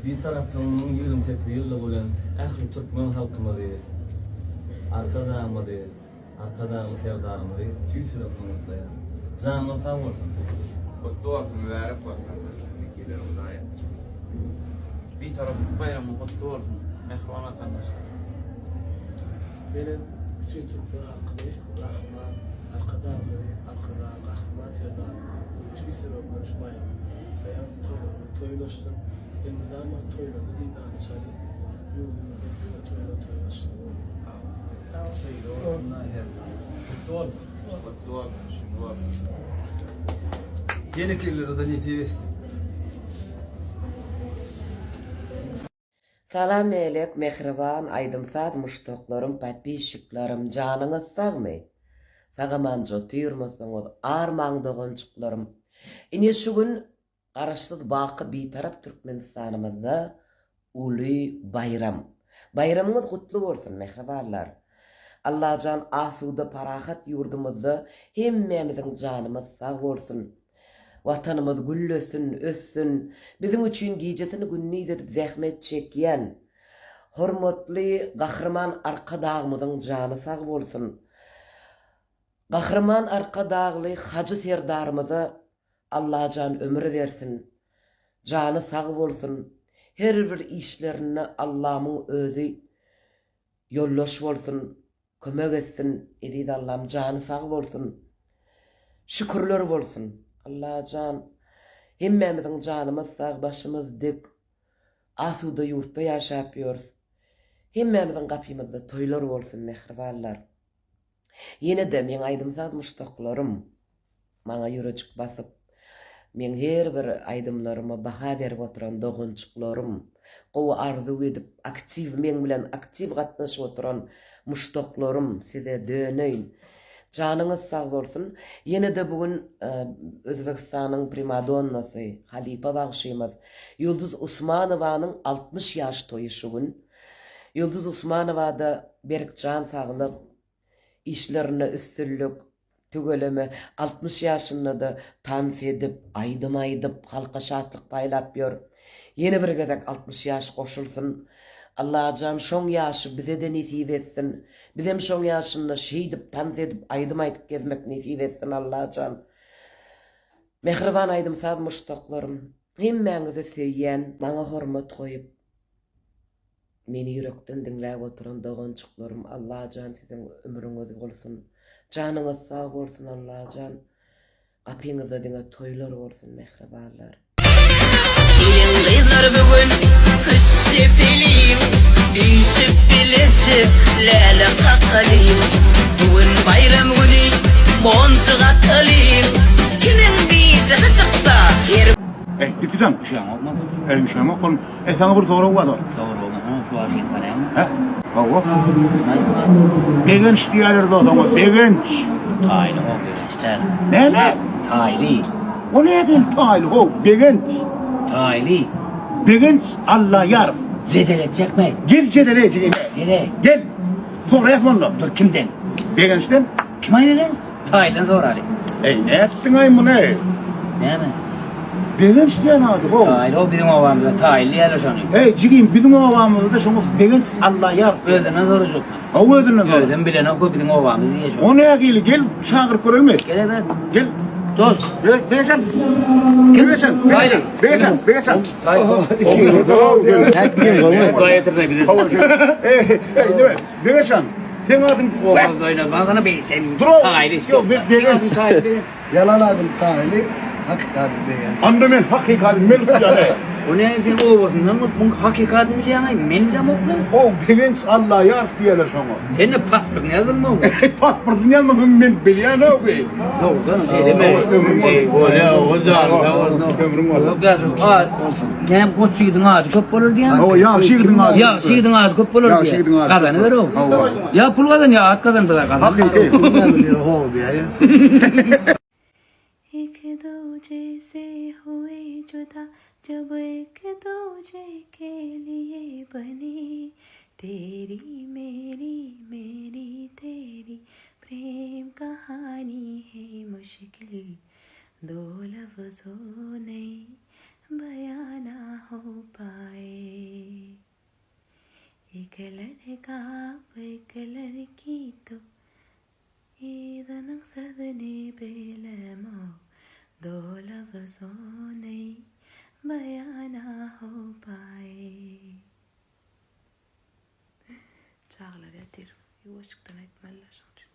Bitaraplygynyň 28 ýyllygy bilen ähli türkmen halkymyzy, Arkadagymyzy, Arkadagly Serdarymyzy tüýs ýürekden gutlaýan. Janyňyz sag bolsun! Gutly bolsun mübärek bolsun Wekiller Hudaýa. Bitaraplyk baýramy gutly bolsun mähriban watandaşlar. Menem bütin türkmen halkyny Gahryman Arkadagymyzy Arkadagly Gahryman Serdarymyzy tüýs ýürekden şu baýram bilen gutlaýan toýlaryňyz toýlaşsyn elmydama toýlarda didarlaşalyň ýurdumyzda diňe toýlar toýlaşsyn. Şeýle bolsun her Gutly bolsun. Gutly bolsun, şüňňi bolsun. Ýeneki ýyllarda-da nesip etsin. Salam Melek mähriban aýdym-saz muşdaklarym podpisçiklerim janyňyz sagmy? Sag-amanca otyrmysyňyz armaň doganjyklarym Ine şu gün Garaşsyz baky Bitarap Türkmenistanymyzda uly baýram. Baýramyňyz gutly bolsun mähribanlar. Allajan asuda parahat ýurdumyzda hemmämiziň janymyz sag bolsun. Watanymyz güllesin, össün. Biziň üçin gijesini gündiz edip zähmet çekýän hormatly Gahryman Arkadagymyzyň jany sag bolsun. Gahryman Arkadagly Hajy Serdarymyza Allajan ömür bersin, jany sag bolsun, her bir işlerinde Allamyň özi ýoldaş bolsun, kömek etsin, eziz Allam jany sag bolsun, şükürler bolsun, Allajan hemmämiziň janymyz sag, başymyz dik, asuda ýurtda ýaşap ýörüs, hemmämiziň gapymyzda toýlar bolsun mähribanlar. Ýene-de meň aýdym-saz muşdaklarym maňa ýürejik basyp, meň her bir aýdymlaryma baha berip oturan doganjyklarym, gowy arzuw edip, aktiw meň bilen aktiw gatnaşyp oturan muşdaklarym size döneýin. Janyňyz sag bolsun. Ýene-de bu gün Özbegistanyň primadonnasy, halypa bagşymyz Ýulduz Usmanowanyň 60 ýaş toýy şu gün. Ýulduz Usmanowada berk jan saglyk, işlerinde üstünlik, tüweleme 60 ýaşynda-da tans edip, aýdym aýdyp, halka şatlyk paýlap ýör. Ýene bir gezek 60 ýaş goşulsyn. Allajan şoň ýaşy bize-de nesip etsin. Bizem şoň ýaşynda şeýdip tans edip, aýdym aýdyp gezmek nesip etsin Allajan. Mähriban aýdym-saz muşdaklarym, hemmäňizi söýýän, maňa hormat goýup, Meni ýürekden diňläp oturan doganjyklarym Allajan siziň ömrüňiz bolsun janyňyz sag bolsun Allajan gapyňyzda diňe toýlar bolsun mähribanlar. Gelin gyzlar bu gün hüsdepeliň Üýşüp bileje läle kakalyň Bu gün baýram güni monjuk atalyň Kimiň bijesi çyksa her Eý, gitseň. Eý, üşäňok oglum. Eý, saňa bir sorag bar dost. Soragyňy ha, şu wagt sen soraýaňmy? Hä? Hawa. Begenç diýýärler dost oňa, begenç. Taýly o begenç däl. Näme? Taýly. O nädel taýly how, begenç. Taýly. Begenç Allaýarow. Jedel etjekmi? Gel jedel etjek ine. Gele. Gel. Soraýas onda. Dur kimden? Begençden. Kim aý begenç? Taýlydan soraly. Eý, nätdiň-aý muny? Näme? Begenç diýen ady how. Taýly o biziň obamyzda Taýly diýerler şony. Eý, jigim, biziň obamyzda şoňa Begenç Allaýarow. Özünden sorajakmy? Hawa, özünden sora. Özem bilenok o biziň obamyz diýýär şony. O nähili? Gel, çagyryp görelmi? Geleber. Gel. Dost. Gel, Begenç. Kim Begenç? Taýly. Begenç, Begenç. Eý, eý, neme? Begenç, seň adyň Obamyzda oýnatman sana sen. Dur. Taýly. Ýok, Begenç. Ýalan adym Taýly, hakyky adym Begenç. Onda men hakyky adym men bilýän. O ne sen obasyndan bolup muň hakyky adyny bilýäňaý, men bilemokmy? O Begenç Allaýarow diýerler şoňa. Sen de pasportyny ýazdyňmy? Pasportyny ýazmasam men bilýän o bi. Dogrudan şeýlemi? Bolýa, o janyň sag bolsun. Ömrüň bolsun. Ýok ýa, näme goç ýigidiň ady köp bolar diýýäň? Hawa, ýagşy ýigidiň ady. Ýagşy ýigidiň ady köp bolar diýýär. Ýagşy ýigidiň ady. Gazanyber-ow. Hawa. Ýa pul gazan, ýa at gazan, bir zat gazan. Hakyky. Näme diýýär, how diýýär. Ik duje se hue juda jab ik duje ke liye bane teri meri meri teri prem kahani hai mushkil. Do lafzon ne bayan na ho paye. Ek ladka ek ladki to Yzynyň sözüni bilemok, Dolabzony baýana hopaý. Çagalar ýatyr. Ýuwaşjykdan aýtmalylar şoň üçin.